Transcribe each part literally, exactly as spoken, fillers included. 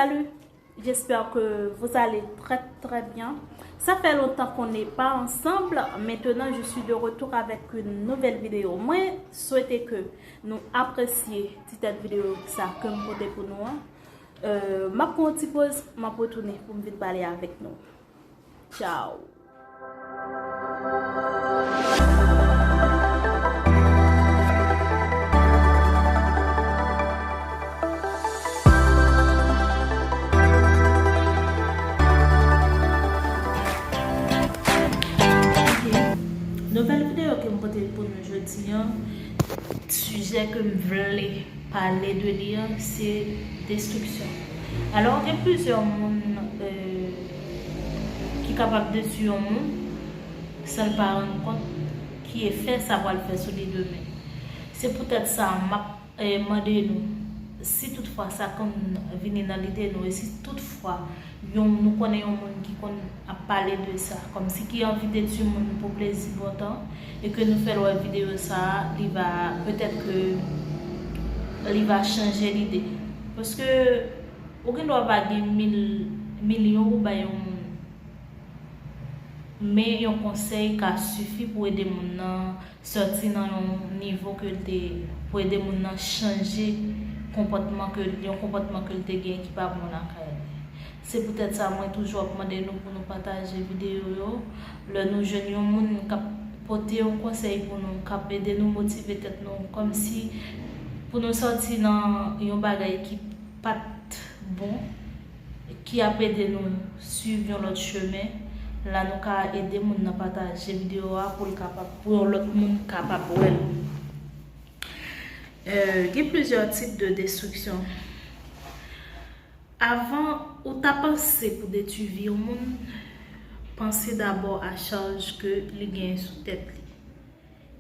Salut, j'espère que vous allez très très bien. Ça fait longtemps qu'on n'est pas ensemble. Maintenant, je suis de retour avec une nouvelle vidéo. Mwen swete ke nou apresye ti tèt videyo sa ke m pote pou nou an. Euh, m ap pran yon ti poz, m ap retounen pou m vin pale avèk nou. Tchao. Nouvèl videyo ke m pote pou nou jodi an, sijè ke m vle pale de li an, se destriksyon. Alò, gen plizyè moun, euh, ki kapab detwi yon moun san l pa rann kont ki efè sa pral fè sou li demen. Se poutèt sa, m ap, euh, mande nou, si toutfwa sa konn vini nan lide nou, e si toutfwa yon, nou konnen yon moun ki konn ap pale de sa, kòmsi ki anvi detwi moun pou plezi lontan, e ke nou fè l wè videyo sa a, li va, petèt ke li va chanje lide. Paske ou gen dwa pa gen mil milyon pou bay yon moun, men yon konsèy ka sifi pou ede moun nan sòti nan yon nivo ke l te, pou ede moun nan chanje konpòtman ke, yon konpòtman ke l te gen ki pa bon lakay li. Se poutèt sa mwen toujou ap mande nou pou nou pataje videyo yo. Lè nou jwenn yon moun k ap pote yon konsèy pou nou, k ap ede nou motive tèt nou, kòmsi pou nou sòti nan yon bagay ki pa t bon, ki ap ede nou swiv yon lòt chemen, la nou ka ede moun nan pataje videyo a pou l kapab, pou yon lòt moun kapab wè l. Euh, gen plizyè tip de destriksyon. Avan ou ta panse pou detwi vi yon moun, panse dabò a chaj ke li genyen sou tèt li.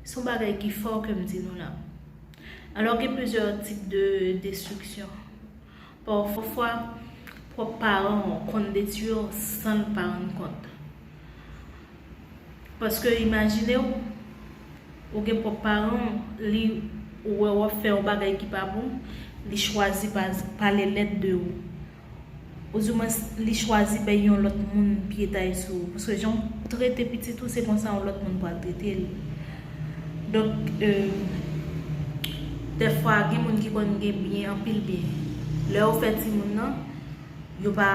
Se yon bagay ki fò ke m di nou la. Alò, gen plizyè tip de destriksyon. Pafwa, pwòp paran w konn detwi w san l pa rann kont. Paske imajine w, ou gen pwòp paran w, li, ou wè w ap fè yon bagay ki pa bon, li chwazi pa, pale lèd de ou. Oudimwens, li chwazi bay yon lòt moun pyetay sou ou. Paske jan w trete pitit ou, se konsa yon lòt moun pral trete l. Donk, euh, dèfwa, gen moun ki konn gen byen, anpil byen. Lè yo fè timoun nan, yo pa,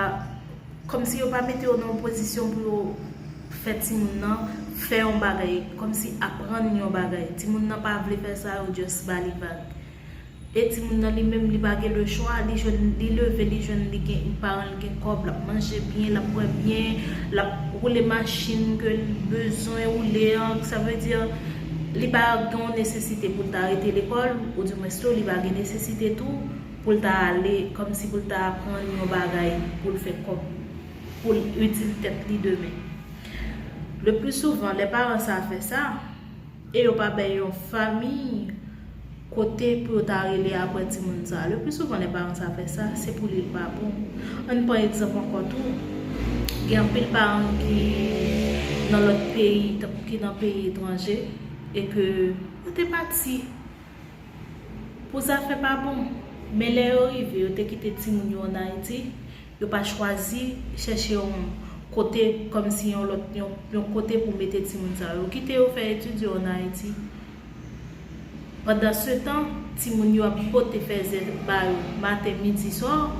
kòmsi yo pa mete yo nan yon pozisyon pou yo fè timoun nan fè yon bagay, kòmsi aprann yon bagay. Timoun nan pa vle fè sa, yo just ba li vag. E timoun nan li menm, li pa gen le chwa, li jwenn, li leve, li jwenn, li gen, paran l gen kòb, l ap manje byen, l ap bwè byen, l ap woule machin ke l bezwen woule an, sa vle di, li pa gen yon nesesite pou l ta rete lekòl, oudimwens tou, li pa gen nesesite tou pou l ta ale, kòmsi pou l ta aprann yon bagay, pou l fè kòb, pou l itil tèt li demen. Le pli souvan, lè paran sa fè sa, e yo pa bay yon fanmi kote pou yo ta rele apre timoun sa. Le pli souvan, lè paran sa fè sa, se pou li l pa bon. Ann pran egzanp ankò tou, gen anpil paran ki nan lòt peyi, tankou ki nan peyi etranje, e ke yo te pati pou zafè pa bon. Men lè yo rive, yo te kite timoun yo ann Ayiti, yo pa chwazi chèche yon kote, kòmsi yon lòt, yon, yon kote pou mete timoun sa yo. Yo kite yo fè etid yo ann Ayiti. Pandansetan, timoun yo ap pote fèzè ba yo maten, midi, swa.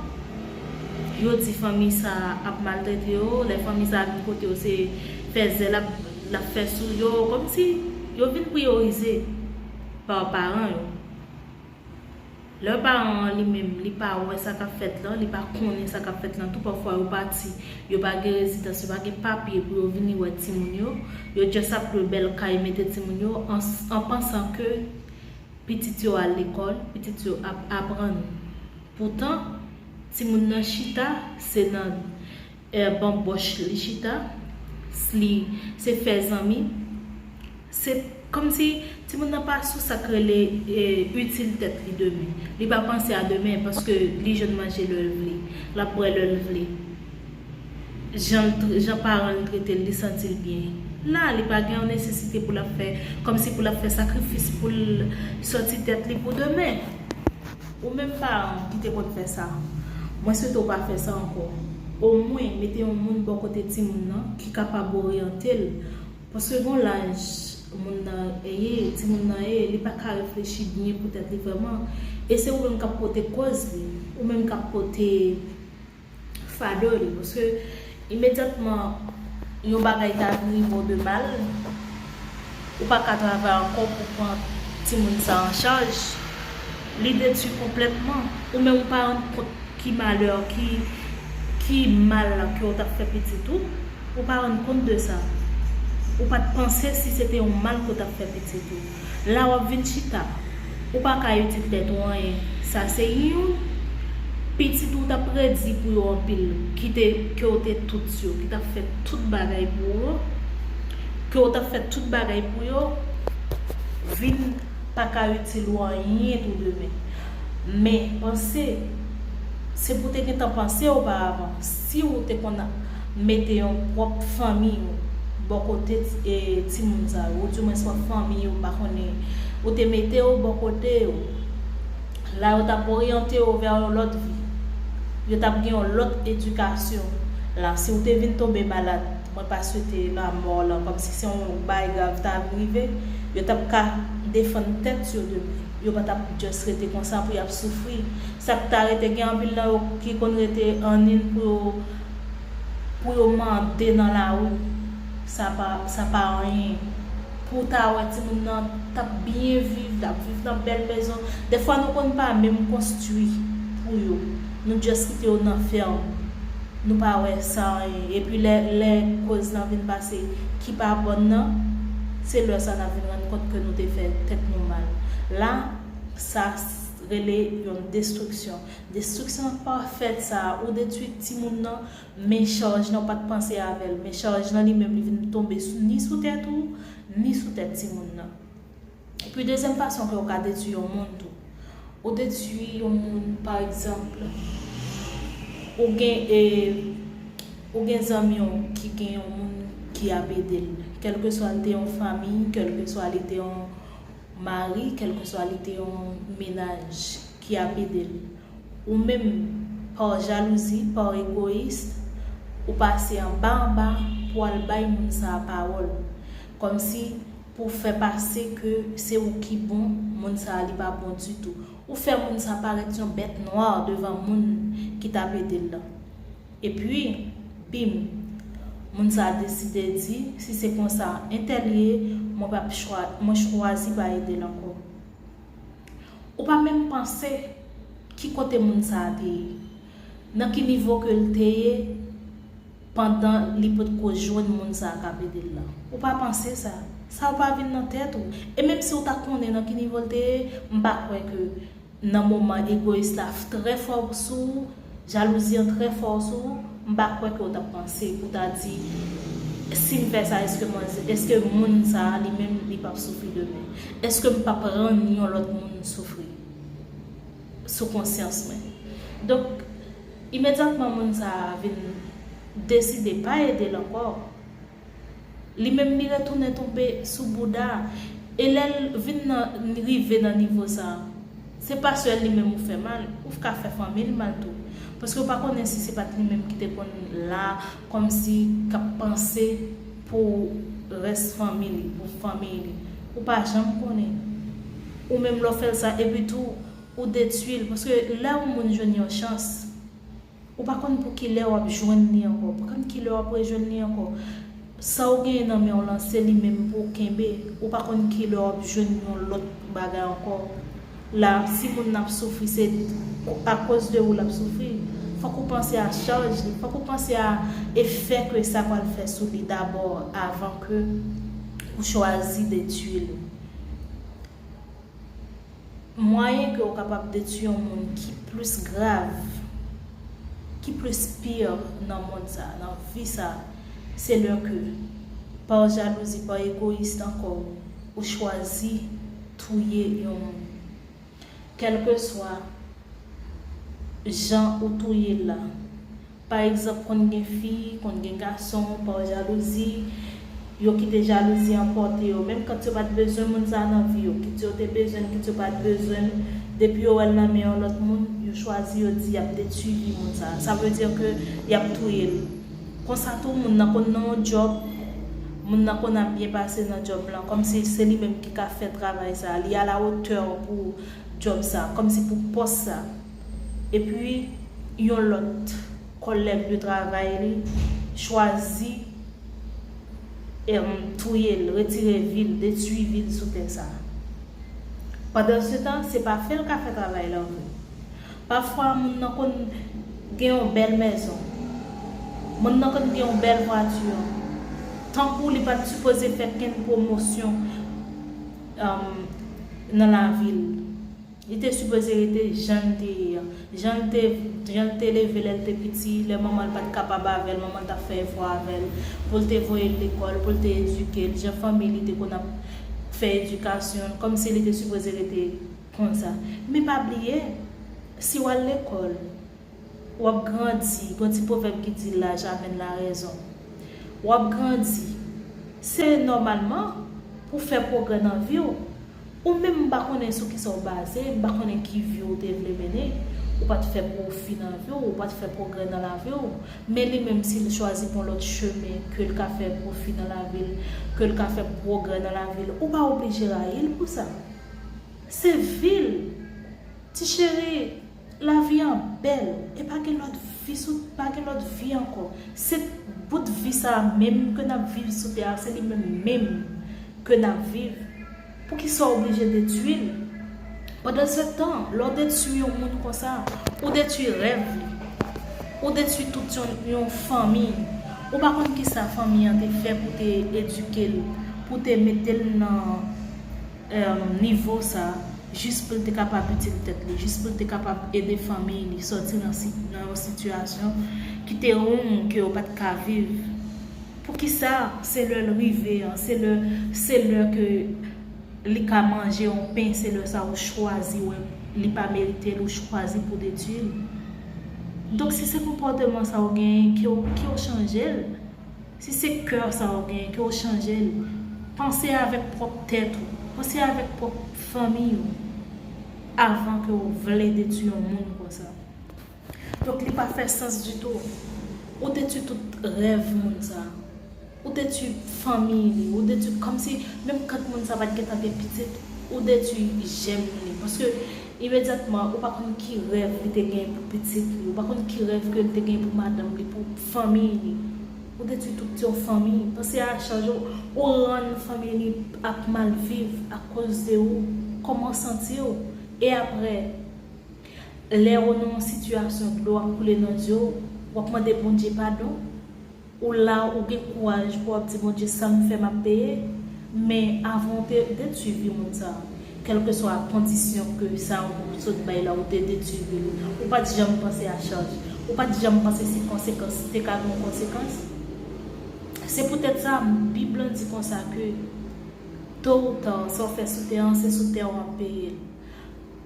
Yo di fanmi sa a ap maltrete yo. Lè fanmi sa a vin kote yo, se fèzè l ap, l ap fè sou yo. Kòmsi yo vin priyorize pa paran yo. Lè paran an li menm, li pa wè sa k ap fèt lan, li pa konnen sa k ap fèt lan tou, pafwa yo pati, yo pa gen rezidans, yo pa gen papye pou yo vini wè timoun yo, yo just ap lwe bèl kay, mete timoun yo an, an pansan ke pitit yo al lekòl, pitit yo ap aprann. Poutan, timoun nan chita, se nan, eh, banbòch li chita, s-, li, se fè zanmi. Se kòmsi timoun nan pa sou sa k rele, eh, itil tèt li demen. Li pa panse a demen paske li jwenn manje lè l vle, l ap bwè lè l vle. Jan l tr-, jan paran l trete l, li santi l byen. La, li pa gen yon nesesite pou l ap fè, kòmsi pou l ap fè sakrifis pou l sòti tèt li pou demen. Ou menm paran ki te konn fè sa, Mwen swete w pa fè sa ankò. Omwen, mete yon moun bò kote timoun nan ki kapab oryante l. Paske gen yon laj moun nan ye, timoun nan ye, li pa ka reflechi byen pou tèt li vrèman. E se ou menm k ap pote kòz li, ou menm k ap pote fado li. Paske imedyatman yon bagay ta vin rive w de mal, ou pa ka travay ankò pou pran timoun sa an chaj, li detwi konplètman. Ou menm ou pa rann kont ki malè, ki, ki mal ke w t ap fè pitit ou. Ou pa rann kont de sa. Ou pa t panse si se te yon mal ke w t ap fè pitit ou. La w ap vin chita. Ou pa ka itil tèt ou anyen. Sa se youn. Pitit ou t ap redi pou yo anpil, ki te, ke w te tout yo, ki t ap fè tout bagay pou yo, ke w t ap fè tout bagay pou yo, vin pa ka itil ou anyen tou demen. Men, panse, se pou te gentan panse oparavan, si ou te konn mete yon pwòp fanmi ou bò kote ti, e, timoun sa yo, ou dimwens pwòp fanmi ou, m pa konnen, ou te mete yo bò kote yo, la yo t ap oryante yo vè yon lòt vi. Yo t ap gen yon lòt edikasyon. La, si ou te vin tonbe malad, mwen pa swete lanmò lan, kòmsi se yon bagay grav ta vin rive, yo t ap ka defann tèt yo demen. Yo pa t ap just rete konsa pou y ap soufri. Sa k ta rete, gen anpil nan yo ki konn rete annin pou yo, pou yo mande nan lari. Sa pa, sa pa anyen. Pou w ta wè timoun nan t ap byen viv, t ap viv nan bèl mezon. Dèfwa nou konn pa menm konstwi pou yo. Nou just kite yo nan fèm. Nou pa wè sa anyen. Epi lè, lè kòz lan vin pase ki pa bòn nan, se lè sa n ap vin rann kont ke nou te fè tèt nou mal. La, sa rele yon destriksyon. Destriksyon an pa fèt sa, ou detwi timoun nan, men chaj lan ou pa t panse avè l, men chaj lan li menm li vin tonbe sou, ni sou tèt ou, ni sou tèt timoun nan. Epi dezyèm fason ke w ka detwi yon moun tou. Ou detwi yon moun, pa egzanp, ou gen, e, ou gen zanmi w ki gen yon moun ki ap ede l. Kèlkeswa li te yon fanmi, kèlkeswa li te yon mari, kèlkeswa li te yon mennaj ki ap ede l. Ou menm, pa jalouzi, pa egoyis, ou pase anba anba pou al bay moun sa a pawòl. Kòmsi pou fè pase ke se ou ki bon, moun sa a li pa bon ditou. Ou fè moun sa a parèt yon bèt nwa devan moun ki t ap ede l lan. Epi, bim, moun sa a deside di, si se konsa entèl ye, mwen p ap chwa-, mwen chwazi pa ede l ankò. Ou pa menm panse ki kote moun sa a te ye, nan ki nivo ke l te ye pandan li potko jwenn moun sa a k ap ede l lan. Ou pa panse sa. Sa yo pa vin nan tèt ou. E menm si w ta konnen nan ki nivo l te ye, m pa kwè ke nan moman egoyis la trè fò sou ou, jalouzi an trè fò sou ou, m pa kwè ke w t ap panse pou w ta di, si m fè sa, èske mwen, èske moun sa a li menm li p ap soufri demen? Èske m p ap rann yon lòt moun soufri sou konsyans mwen? Donk, imedyatman moun sa a vin deside pa ede l ankò, li menm li retounen tonbe sou bouda. E lè l vin nan, rive nan nivo sa a, se pa sèl li menm ou fè mal, ou ka fè fanmi l mal tou. Paske ou pa konnen si se pa t li menm ki te konn la, kòmsi k ap panse pou rès fanmi li, pou fanmi li. Ou pa janm konnen. Ou menm lè w fè l sa, epi tou, ou detwi l. Paske lè yon moun jwenn yon chans, ou pa konn pou kilè w ap jwenn li ankò, ou pa konn kilè w ap rejwenn li ankò. Sa w genyen nan men w lan, se li menm pou w kenbe. Ou pa konn kilè w ap jwenn yon lòt bagay ankò. La, si moun nan ap soufri, se akoz de ou l ap soufri. Fòk ou panse a chaj li, fòk ou panse a efè ke sa pral fè sou li dabò, avan ke ou chwazi detwi l. Mwayen ke w kapab detwi yon moun ki plis grav, ki plis pire nan mond sa, nan vi sa, se lè ke, pa jalouzi, pa egoyis ankò, ou chwazi touye yon moun. Kèlkeswa jan ou touye l la, pa egzanp, konn gen fi, konn gen gason, pa jalouzi, yo kite jalouzi anpòte yo. Menm kan yo pa t bezwen moun sa a nan vi yo, kit yo te bezwen l, kit yo pa t bezwen l, Depi yo wè l nan men yon lòt moun, yo chwazi, yo di y ap detwi vi moun sa a. Sa vle di ke y ap touye l. Konsa tou, moun nan konn nan yon djòb, moun nan konn ap byen pase nan djòb lan, kòmsi se li menm ki ka fè travay sa a, li alawotè pou djòb sa a, kòmsi pou pòs sa a. Epi, yon lòt kòlèg de travay li chwazi, em, touye l, retire vi l, detwi vi l sou tè sa a. Pandansetan, se pa fè l ka fè travay la vre. Pafwa, moun nan konn gen yon bèl mèzon. Moun nan konn gen yon bèl vwati. Tankou li pa t sipoze fè kenn pwomosyon, em, nan lavi l. Li te sipoze rete jan l te ye a. Jan l te, jan l te leve lè l te piti, lè manman l pa t kapab avè l, manman l t ap fè efò avè l, pou l te voye l lekòl, pou l te edike l, jan fanmi li te konn ap fè edikasyon l, kòmsi li te sipoze rete konsa. Men pa bliye, si w al lekòl, w ap grandi, gen yon ti pwovèb ki di, laj amèn larezon. W ap grandi. Se nòmalman pou fè pwogrè nan vi w. Ou menm, m pa konnen sou kisa w baze, m pa konnen ki vi w te vle mennen. Ou pa t fè pwofi nan vi w, ou pa t fè pwogrè nan lavi w. Men li menm, si l chwazi pran lòt chemen, ke l ka fè pwofi nan lavi l, ke l ka fè pwogrè nan lavi l, ou pa oblije rayi l pou sa. Se vi l. Ti cheri, lavi an bèl. E pa gen lòt vi sou, pa gen lòt vi ankò. Se bout vi sa a menm ke n ap viv sou tè a, se li menm menm ke n ap viv. Poukisa w oblije detwi l? Pandansetan, lè w detwi yon moun konsa, ou detwi rèv li. Ou detwi tout yon, yon fanmi. Ou pa konn kisa fanmi an te fè pou te edike l, pou te mete l nan, em, nivo sa a, jis pou l te kapab itil tèt li, jis pou l te kapab ede fanmi li sòti nan si-, nan yon sitiyasyon ki te wong, ke yo pa t ka viv. Poukisa se lè l rive an, se lè, se lè ke li ka manje yon pen, se lè sa ou chwazi wè li pa merite l, ou chwazi pou detwi l? Donk, si se konpòteman sa ou genyen, ke w, ke w chanje l. Si se kè sa ou genyen, ke w chanje l. Panse avèk pwòp tèt ou, panse avèk pwòp fanmi ou, avan ke w vle detwi yon moun konsa. Donk, li pa fè sans ditou. Ou detwi tout rèv moun sa a. Ou detwi fanmi li, ou detwi, kòmsi menm kan moun sa a pa t gentan gen pitit, ou detwi jèm li. Paske imedyatman, ou pa konn ki rèv li te gen pou pitit li, ou pa konn ki rèv ke li te gen pou madanm li, pou fanmi li. Ou detwi tout yon fanmi. Panse a chaj ou, ou rann fanmi li ap mal viv akoz de ou. Kòman w santi w? E apre, lè ou nan yon sitiyasyon, dlo ap koule nan zye w, w ap mande Bondye padon. Ou la, ou gen kouraj pou w ap di Bondye, sa m fè, m ap peye. Men avan w te detwi vi moun sa a, kèlkeswa kondisyon ke sa ou sot bay la, ou te detwi vi l. Ou pa t janm panse a chaj. Ou pa t janm panse si konsekans, te ka gen yon konsekans. Se poutèt sa, Bib lan di konsa ke, to ou ta, sa w fè sou tè an, se sou tè w w ap peye l.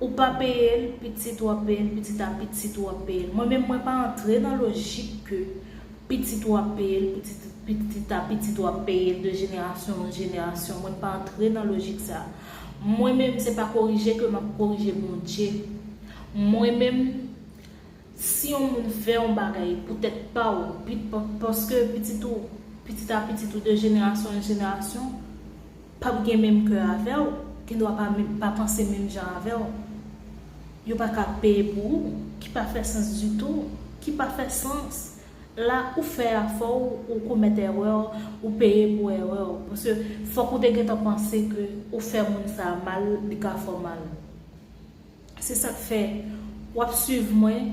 Ou pa peye l, pitit ou ap peye l, pitit a pitit ou ap peye l. Mwen menm, mwen pa antre nan lojik ke pitit ou ap peye l, pitit, pitit a pitit ou ap peye l de jenerasyon an jenerasyon. Mwen pa antre nan lojik sa a. Mwen menm, se pa korije ke m ap korije Bondye. Mwen menm, si yon moun fè yon bagay pou tèt pa w, pi-, pa-, paske pitit ou, pitit a pitit ou de jenerasyon an jenerasyon, p ap gen menm kè avè w, gendwa pa menm, pa panse menm jan avè w. Yo pa ka peye pou ou, ki pa fè sans ditou, ki pa fè sans. La, ou fè afè w, ou komèt erè, ou peye pou erè w. Paske fòk ou te gentan panse ke ou fè moun sa a mal, li ka fè w mal. Se sa k fè, w ap swiv mwen,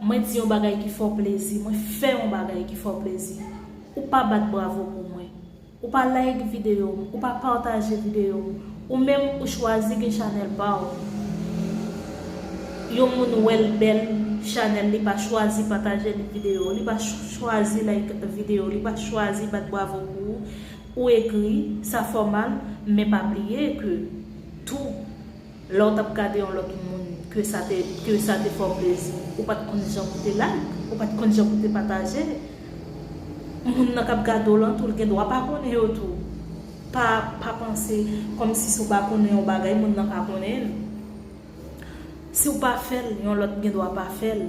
mwen di yon bagay ki fè w plezi, mwen fè yon bagay ki fè w plezi. Ou pa bat bravo pou mwen. Ou pa like videyo m, ou pa pataje videyo m. Ou menm, ou chwazi gen chanèl pa w. Yon moun wè l bèl, chanèl, li pa chwazi pataje li videyo, li pa ch-, chwazi like videyo, li pa chwazi bat bravo pou ou. Ou ekri, sa fè w mal, men pa bliye ke tou, lè w t ap gade yon lòt moun, ke sa te, ke sa te fè w plezi, ou pa t konn jan pou te like, ou pa t konn jan pou te pataje. Moun nan k ap gade w lan tou, l gen dwa pa konnen yo tou. Pa, pa panse kòmsi si w pa konnen yon bagay, moun nan ka konnen l. Si w pa fè l, yon lòt gen dwa pa fè l.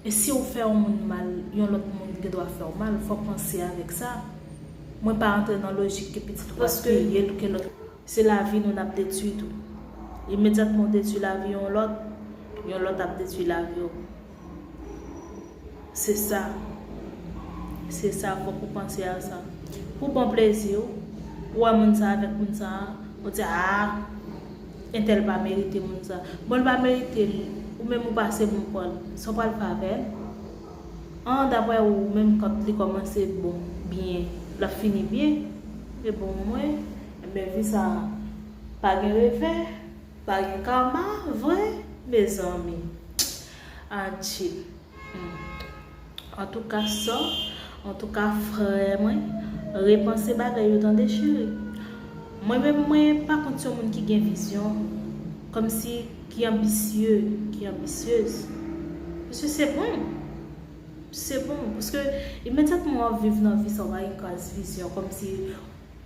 E si w fè yon moun mal, yon lòt moun gen dwa fè w mal. Fò w panse avèk sa. Mwen pa antre nan lojik ke pitit ou ap peye l, ke lòt. Se lavi nou n ap detwi tou. Imedyatman w detwi lavi yon lòt, yon lòt ap detwi lavi w. Se sa. Se sa, fòk ou panse a sa. Pou bon plezi w, ou wè moun sa avèk moun sa, ou di, "A, entèl pa merite moun sa." Bon, l pa merite l, ou menm ou pase bon pran l. Sa w pral fè avè l? An, daprè ou menm, kan li kòmanse bon, byen, l ap fini byen. E bon, mwen, ebyen, vi sa pa gen revè, pa gen kama, vre, mezanmi. Adje. Hmm. Antouka, sè, antouka, frè mwen, repanse bagay yo, tande, cheri. Mwen menm, mwen pa kont yon moun ki gen vizyon, kòmsi ki anbisye, ki anbisyez. Paske se bon. Se bon. Paske imedyatman w ap viv nan vi sa, w pa gen kras vizyon, kòmsi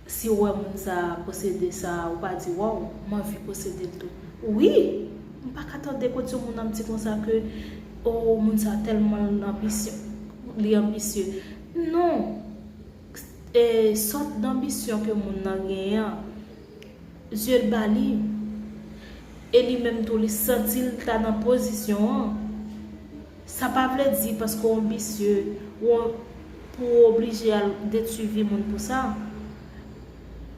si w wè moun sa posede sa, ou pa di, "Waw, m anvi posede l tou." Wi! M pa ka tande kote yon moun ap di konsa ke, "O, moun sa tèlman l anbisyon, li anbisye." Non! E sòt danbisyon ke moun nan genyen an, Dye l ba li. E li menm tou, li santi l ta nan pozisyon an. Sa pa vle di paske w anbisye, w, pou w oblije al detwi vi moun pou sa.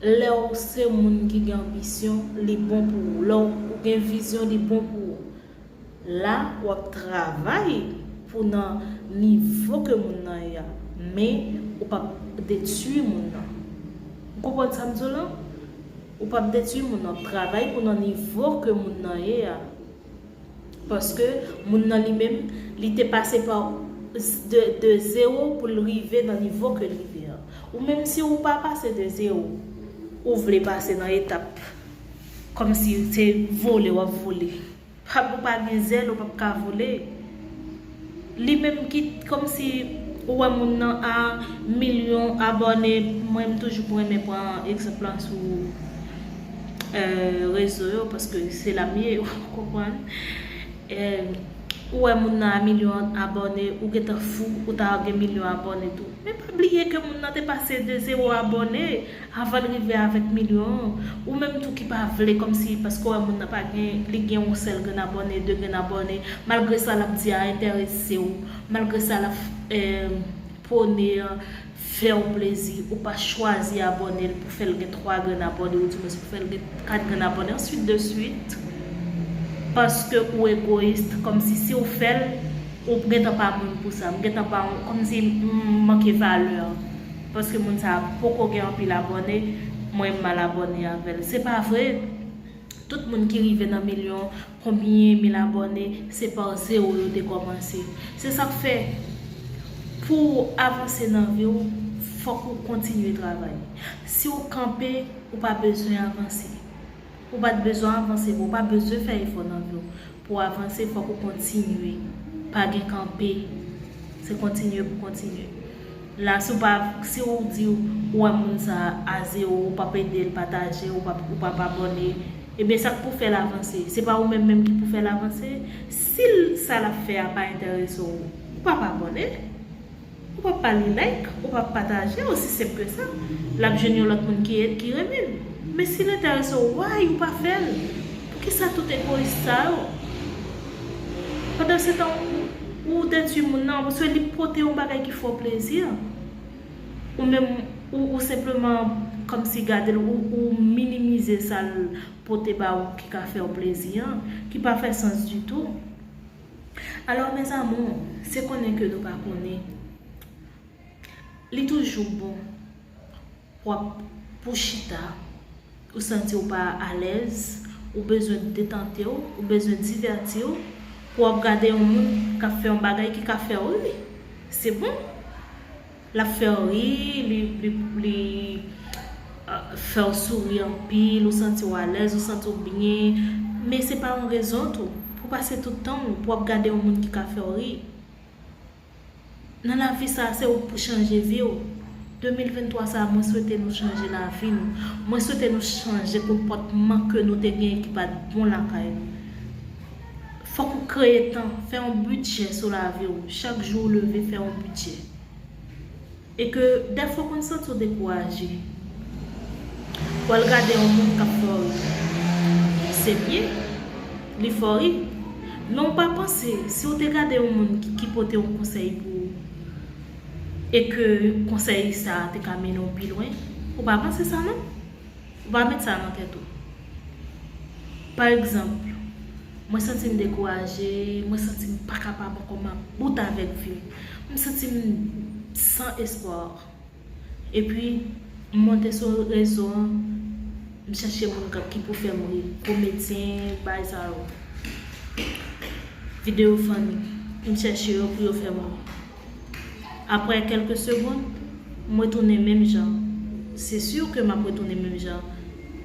Lè w se moun ki gen anbisyon, li bon pou ou. Lè w gen vizyon, li bon pou ou. La, w ap travay pou nan nivo ke moun nan ye a, men ou p ap detwi moun nan. Ou konprann sa m di w lan? Ou p ap detwi moun nan, w ap travay pou nan nivo ke moun nan ye a. Paske moun nan li menm, li te pase pa de, de zewo pou l rive nan nivo ke l rive a. Ou menm si ou pa pase de zewo, ou vle pase nan etap kòmsi se vole w ap vole. Ou pa gen zèl, ou p ap ka vole. Li menm ki, kòmsi ou wè moun nan a milyon abòne, mwen m toujou renmen pran egzanp lan sou, eh, rezo yo, paske se la m ye, ou konprann. Eh, ou wè moun nan a milyon abòne, ou gentan fou, ou ta gen milyon abòne tou. Men pa bliye ke moun nan te pase de zewo abòne avan l rive avèk milyon an. Ou menm tou ki pa vle, kòmsi, paske w wè moun nan pa gen, li gen yon sèl grenn abòne, de grenn abòne, malgre sa l ap di a enterese w, malgre sa l ap, eh, pwone an, fè w plezi, ou pa chwazi abòne l pou fè l gen twa grenn abòne, ou di mwen pou fè l gen kat grenn abòne, answit de swit, paske ou egoyis, kòmsi si w fè l, ou gentan pa moun pou sa, m gentan pa, kòmsi m manke valè. Paske moun sa a poko gen anpil abòne, mwen m al abòne avè l. Se pa vre. Tout moun ki rive nan milyon, konbyen mil abòne, se pa zewo yo te kòmanse. Se sa k fè, pou w avanse nan vi w, fòk ou kontinye travay. Si w kanpe, ou pa bezwen avanse. Ou pa t bezwen avanse, ou pa bezwen fè efò nan vi w. Pou w avanse, fòk ou kontinye. Pa gen kanpe. Se kontinye pou kontinye. La, si w pa, si w di w wè moun sa a zewo, ou p ap ede l pataje, ou p ap, ou p ap abòne, ebyen, sa k pou fè l avanse? Se pa ou menm menm ki pou fè l avanse? Si l, sa l ap fè a pa enterese w, ou p ap abòne. Ou p ap ba li like, ou p ap pataje, osi senp ke sa. L ap jwenn yon lòt moun ki, ki renmen l. Men si l enterese w, why ou pa fè l? Poukisa tout egoyis sa yo? Pandansetan, ou, ou detwi moun nan, paske li pote yon bagay ki fè w plezi. Ou menm, ou, ou senpleman kòmsi gade l, ou, ou minimize sa l pote ba ou ki ka fè w plezi an, ki pa fè sans ditou. Alò, mes amours, se konnen ke nou pa konnen. Li toujou bon pou w ap, pou w chita, ou santi w pa alèz, ou bezwen detante w, ou bezwen divèti w, pou w ap gade yon moun k ap fè yon bagay ki ka fè w ri. Se bon. L ap fè w ri, li, li, li, euh, fè w souri anpil, ou santi w alèz, ou santi w byen. Men se pa yon rezon tou pou w pase tout tan w pou w ap gade yon moun ki ka fè w ri. Nan lavi sa a, se ou k pou chanje vi w. De mil venntwa sa a, mwen swete nou chanje lavi nou. Mwen swete nou chanje konpòtman ke nou te genyen ki pa t bon lakay nou. Fòk ou kreye tan, fè yon bidjè sou lavi w. Chak jou ou leve, fè yon bidjè. E ke dèfwa w konn santi w dekouraje. W al gade yon moun k ap fè w ri. Se byen, li fè w ri. Men w pa panse, si w te gade yon moun ki, ki pote yon konsèy pou ou, e ke konsèy sa a te ka mennen w pi lwen, ou pa panse sa non? Ou pa met sa nan tèt ou. Pa egzanp, mwen santi m dekouraje, mwen santi m pa kapab ankò, m ap bout avèk vi m. M santi m san espwa. Epi, m monte sou rezo an, m chèche moun k ap, ki pou fè m ri, komedyen, bagay sa yo. Videyo funny, m chèche yo pou yo fè m ri. Apre kèlke segonn, m retounen menm jan. Se si ke m ap retounen menm jan.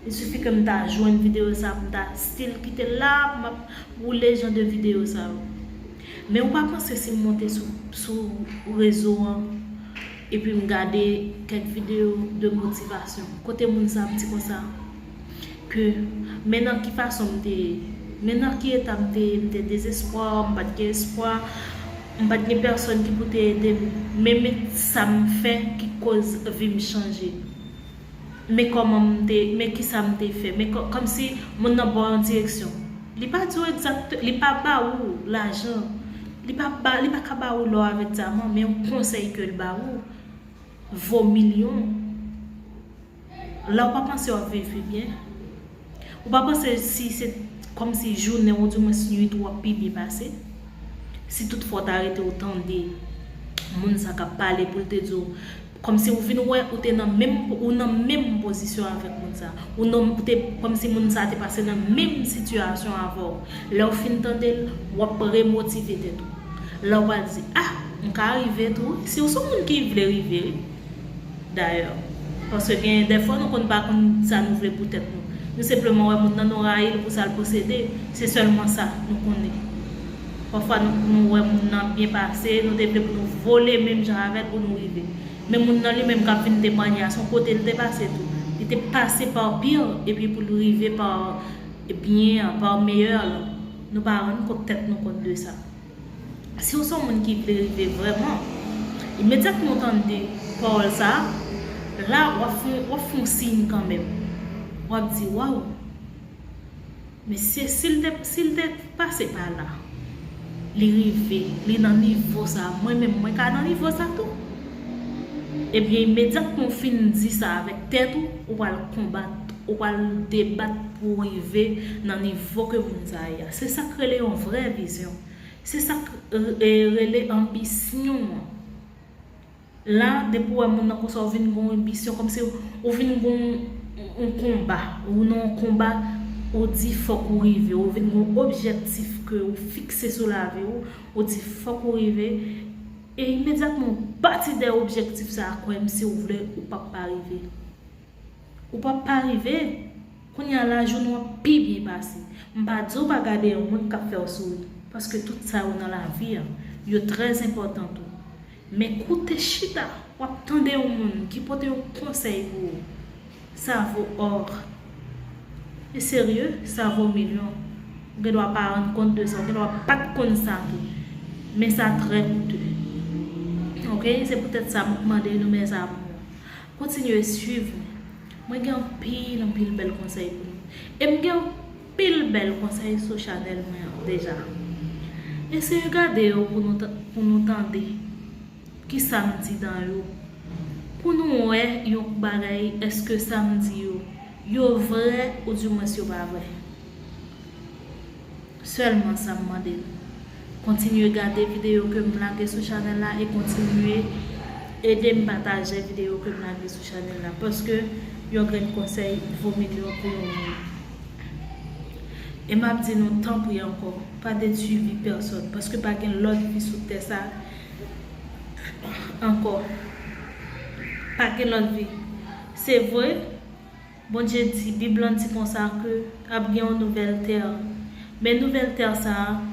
Il sifi ke m ta jwenn videyo sa, m ta still kite l la, m ap woule jan de videyo sa yo. Men ou pa panse si m monte sou, sou rezo an, epi m gade kèk videyo de motivasyon, kote moun sa ap di konsa, ke men nan ki fason m te ye, men nan ki eta m te ye, m te dezespwa, m pa t gen espwa, m pa t gen pèsòn ki pou te ede m, men men sa m fè ki koz vi m chanje. Men kòman m te, men kisa m te fè, men kò-, kòmsi moun nan ba w yon direksyon. Li pa di w egzakte, li pa ba ou lajan, li pa ba, li pa ka ba ou lò avèk dyaman, men yon konsèy ke l ba ou vo milyon. La w pa panse w ap viv pi byen? Ou pa panse si se kòmsi jounen w, oudimwens nuit ou, w ap pi byen pase? Si toutfwa w ta rete w tande moun sa k ap pale pou l te di w, kòmsi ou vin wè ou te nan menm, ou nan menm pozisyon avèk moun sa, ou nan, ou te, kòmsi moun sa te pase nan menm sitiyasyon avè w. Lè w fin tande l, w ap remotive tèt ou. Lè w pral di, ah, m ka rive tou wi. Si w se yon moun ki vle rive wi. Dayè, paske gen dèfwa nou konn pa konn sa nou vle pou tèt nou. Nou senpleman wè moun nan, nou rayi l pou sa l posede. Se sèlman sa nou konnen. Pafwa nou, nou wè moun nan byen pase, nou te vle pou nou vole menm jan avè l pou nou rive. Men moun nan li menm k ap vin temwanye a, se yon kote l te pase tou. Li te pase pa pir, epi pou l rive pa byen an, pa meyè l. Nou pa rann kont tèt nou kont de sa. Si w se yon moun ki vle rive vrèman, imedyatman w tande pawòl sa a, la w ap fè, w ap fè yon siy kanmenm. W ap di, waw, men si, si l te, si l te pase pa la, li rive, li nan nivo sa a, mwen menm, mwen ka nan nivo sa a tou. Ebyen, imedyatman w fin di sa avèk tèt ou, ou pral konbat, ou pral debat pou w rive nan nivo ke moun sa a ye a. Se sa k rele yon vrè vizyon. Se sa k, e, rele anbisyon an. La, depi w wè moun nan konsa, ou vin gen yon anbisyon, kòmsi ou vin gen yon, yon konba, ou nan yon konba, ou di fòk ou rive, ou vin gen yon objektif ke ou fikse sou lavi w, ou di fòk ou rive, e imedyatman ou pati dèyè objektif sa a, kwè m, si w vle, ou p ap pa rive. Ou p ap pa rive. Kounye a la, jounen w ap pi byen pase. M pa di w pa gade yon moun k ap fè w souri, paske tout sa yo nan lavi a, yo trè enpòtan tou. Men koute chita, w ap tande yon moun ki pote yon konsèy pou ou. Sa vo or. E serye, sa vo milyon. Ou gen dwa pa rann kont de sa, ou gen dwa pa t konn sa tou. Men sa trè koute. Oke? Se poutèt sa m ap mande nou mèzamou. Kontinye swiv mwen. Mwen gen anpil, anpil bèl konsèy pou nou. E m gen anpil bèl konsèy sou chanèl mwen an deja. Eseye gade yo pou nou ta-, pou nou tande kisa m di nan yo. Pou nou wè yon bagay, èske sa m di yo, yo vrè oudimwens yo pa vrè. Sèlman sa m mande nou. Kontinye gade videyo ke m lage sou chanèl la e kontinye ede m pataje videyo ke m lage sou chanèl la, paske yon grenn konsèy vo milyon pou yon moun. E m ap di nou, tanpri ankò, pa detwi vi pèsòn, paske pa gen lòt vi sou tè sa ankò. Pa gen lòt vi. Se vre, Bondye di, Bib lan di konsa ke ap gen yon nouvèl tè. Men nouvèl tè sa a,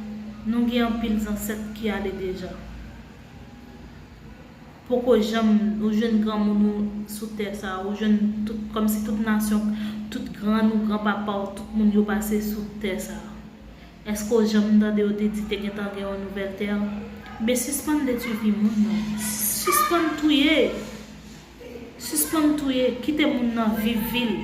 nou gen anpil zansèt ki ale deja. Poko janm ou jwenn granmoun ou sou tè sa a, ou jwenn tout, kòmsi tout nasyon, tout grann ou, granpapa w, tout moun yo pase sou tè sa a. Èske w janm tande yo te di te gentan gen yon nouvèl tè? Men sispann detwi vi moun nan. Sispann touye. Sispann touye. Kite moun nan viv vi l.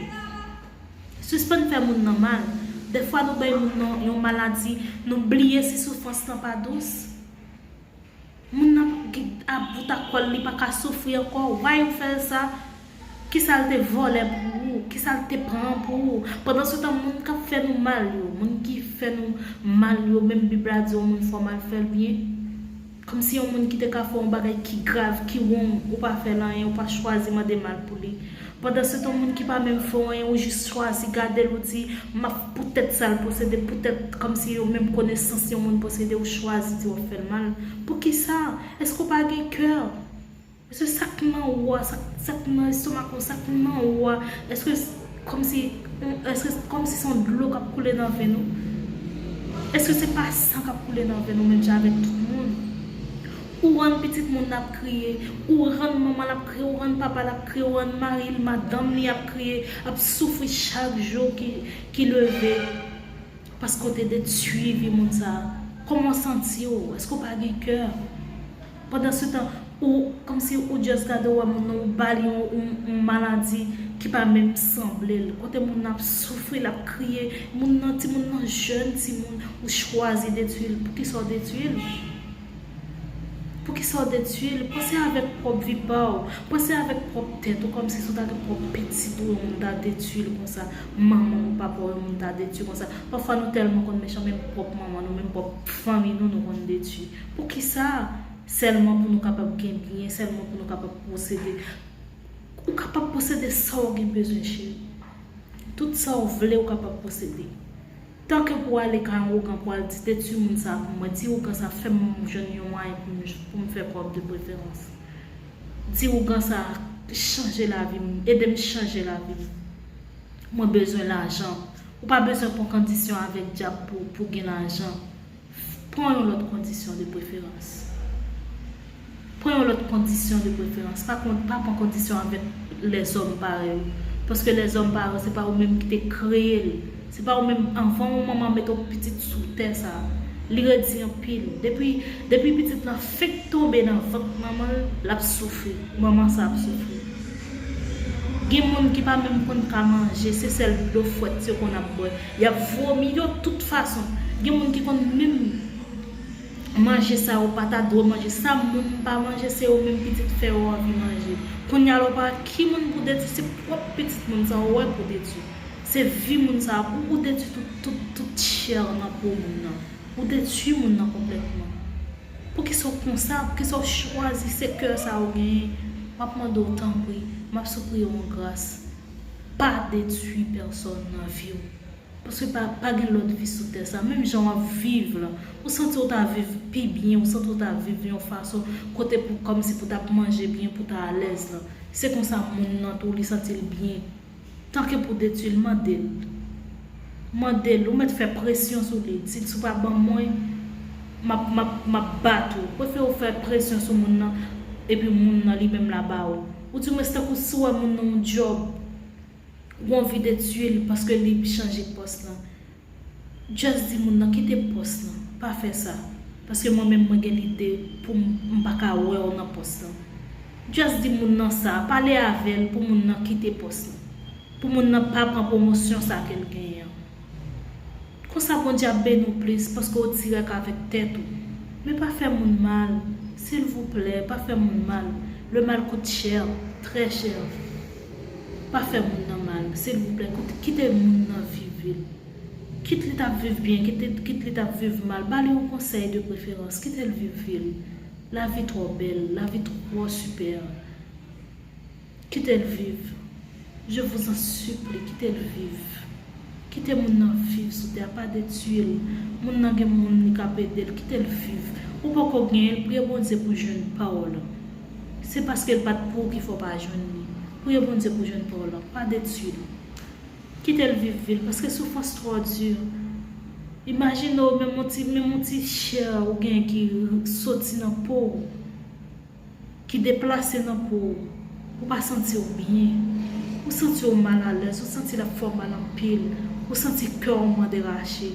Sispann fè moun nan mal. Dèfwa nou bay moun nan yon maladi, nou bliye si soufrans lan pa dous. Moun nan ap bout ak kò l, li pa ka soufri ankò. Why ou fè l sa? Kisa l te vòlè pou ou? Kisa l te pran pou ou? Pandansetan, moun k ap fè nou mal yo, moun ki fè nou mal yo, menm Bib la di yon moun fè w mal, fè l byen. Kòmsi yon moun ki te ka fè yon bagay ki grav, ki wrong, ou pa fè l anyen, ou pa chwazi mande mal pou li. Pandansetan, moun ki pa menm fè w anyen, ou jis chwazi gade l, ou di, "M ap poutèt sa l posede, poutèt," kòmsi yo menm konesans yon moun posede, ou chwazi di w ap fè l mal. Poukisa? Èske w pa gen kè? Èske sa k nan ou a, sa, sa k nan estomak ou, sa k nan ou a, èske kòmsi, èske kòmsi se yon dlo k ap koule nan venn ou? Èske se pa san k ap koule nan venn ou menm jan avèk tout moun? Ou rann pitit moun nan ap kriye, ou rann manman l ap kriye, ou rann papa l ap kriye, ou rann mari l, madanm li ap kriye, ap soufri chak jou ki, ki leve. Paske w te detwi vi moun sa a. Kòman w santi w? Èske w pa gen kè? Pandansetan, ou, kòmsi ou just gade w wè moun nan, ou ba li yon, yon, yon maladi ki pa menm sanble l. Kote moun nan ap soufri, l ap kriye, moun nan, timoun nan jèn timoun, ou chwazi detwi l. Poukisa w detwi l? Poukisa w detwi l? Panse avèk pwòp vi pa w. Panse avèk pwòp tèt ou, kòmsi si w ta gen pwòp pitit ou, yon moun ta detwi l konsa. Manman w, papa w, yon moun ta detwi konsa. Pafwa nou tèlman konn mechan, menm pwòp manman nou, menm pwòp fanmi nou, nou konn detwi. Poukisa? Sèlman pou nou kapab gen byen, sèlman pou nou kapab posede. Ou kapab posede sa w gen bezwen, cheri. Tout sa w vle, ou kapab posede. Tanke pou w ale kay yon ougan pou w al di, "Detwi moun sa a pou mwen, di ougan sa a fè m jwenn yon mwayen pou m, pou m fè kòb de preferans. Di ougan sa a chanje lavi m, ede m chanje lavi m. Mwen bezwen lajan." Ou pa bezwen pran kondisyon avèk dyab pou, pou gen lajan. Pran yon lòt kondisyon de preferans. Pran yon lòt kondisyon de preferans. Pa kon, pa pran kondisyon avèk lèzòm parèy ou. Paske lèzòm parèy ou, se pa ou menm ki te kreye l. Se pa ou menm, anvan yon manman mete yon pitit sou tè sa a, li redi anpil. Depi, depi pitit lan fenk tonbe nan vant manman l, l ap soufri. Manman sa ap soufri. Gen moun ki pa menm konn ka manje, se sèl dlo frèt yo konn ap bwè. Y ap vomi yo tout fason. Gen moun ki konn menm manje sa yo pa ta dwe manje. Sa moun pa manje, se yo menm pitit fè yo anvi manje. Kounye a la, ou pa ki moun pou detwi, se pwòp pitit moun sa yo wè pou detwi. Se vi moun sa yo, ou, ou detwi tout, tout, tout chè nan po moun nan. Ou detwi moun nan konplètman. Poukisa w konsa? Poukisa w chwazi se kè sa ou genyen? M ap mande w tanpri, m ap sipliye w an gras. Pa detwi pèsòn nan vi w. Paske pa, pa gen lòt vi sou tè sa. Menm jan w ap viv la, ou santi w ta viv pi byen, ou santi w ta viv yon fason kote pou, kòmsi pou w t ap manje byen, pou w ta alèz la. Se konsa moun nan tou, li santi l byen. Tanke pou detwi l, mande l. Mande l, ou mèt fè presyon sou li. Di l, "Si w pa ban mwen, m ap, m ap, m ap bat ou." Prefere w fè presyon sou moun nan, epi moun nan li menm la ba ou. Ou di mwens tankou si w wè moun nan yon djòb, ou anvi detwi l paske li chanje pòs lan. Just di moun nan, "Kite pòs lan, pa fè sa. Paske mwen menm mwen gen lide pou m, m pa ka wè w nan pòs lan." Just di moun nan sa, pale avè l pou moun nan kite pòs lan. Pou moun nan pa pran pwomosyon sa ke l genyen an. Konsa Bondye ap beni w plis paske w dirèk avèk tèt ou. Men pa fè moun mal, silvouplè, pa fè moun mal. Le mal coûte cher, très cher. Pa fè moun nan mal, silvouplè, koute, kite moun nan viv vi l. Kit li t ap viv byen, kit li, kit li t ap viv mal, ba li yon konsèy de preferans, kite l viv vi l. Lavi twò bèl, lavi twò sipè. Kite l viv. Je vous en supplie, kite l viv. Kite moun nan viv sou tè a, pa detwi l. Moun nan gen moun li k ap ede l, kite l viv. Ou poko genyen l, priye Bondye pou jwenn pa w lan. Se paske l pa t pou ou ki fè w pa jwenn li. Priye Bondye pou jwenn pa w lan, pa detwi l. Kite l viv vi l, paske soufrans twò di. Imajine w, menm yon ti, menm yon ti chè ou gen ki soti nan po w, ki deplase nan po w, ou pa santi w byen. Ou santi w malalèz, ou santi l ap fè w mal anpil, ou santi kè w mande rache.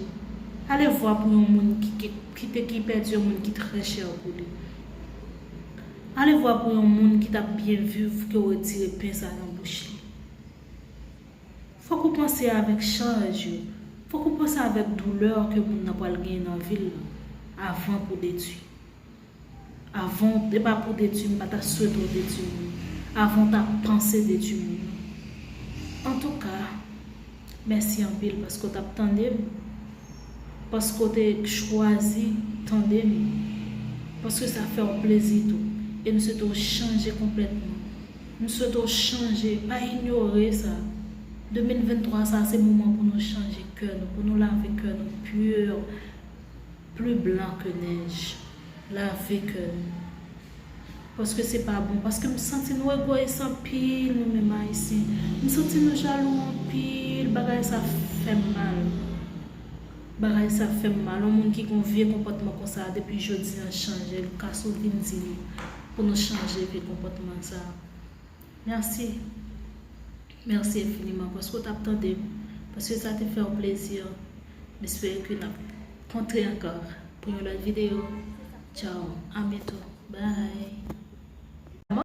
Alevwa pou yon moun ki, ki, ki te, ki pèdi yon moun ki trè chè pou li. Alevwa pou yon moun ki t ap byen viv ke w retire pen sa nan bouch li. Fòk ou panse avèk chaj yo. Fòk ou panse avèk doulè ke moun nan pral genyen nan vi l lan avan pou detwi. Avan, e pa pou detwi, m pa ta swete w detwi moun. Avan w ta panse detwi moun nan. Antouka, mèsi anpil paske w t ap tande m. Paske w te chwazi tande m. Paske sa fè w plezi tou. E m swete w chanje konplètman. M swete w chanje. Pa inyore sa. De mil venntwa sa, se moman pou nou chanje kè nou, pou nou lave kè nou pur, pli blan ke nèj. Lave kè nou. Paske se pa bon. Paske m santi nou egoyis anpil, nou menm Ayisyen. M santi nou jalou anpil. Bagay sa fè m mal. Bagay sa fè m mal. Yon moun ki gen yon vye konpòtman konsa, depi jodi a chanje l, kase w vin di nou pou nou chanje vye konpòtman sa. Mèsi. Mèsi enfiniman paske w t ap tande m. Paske sa te fè w plezi. M espere ke n ap kontre ankò pou yon lòt videyo. Tchao. A byento. Bye.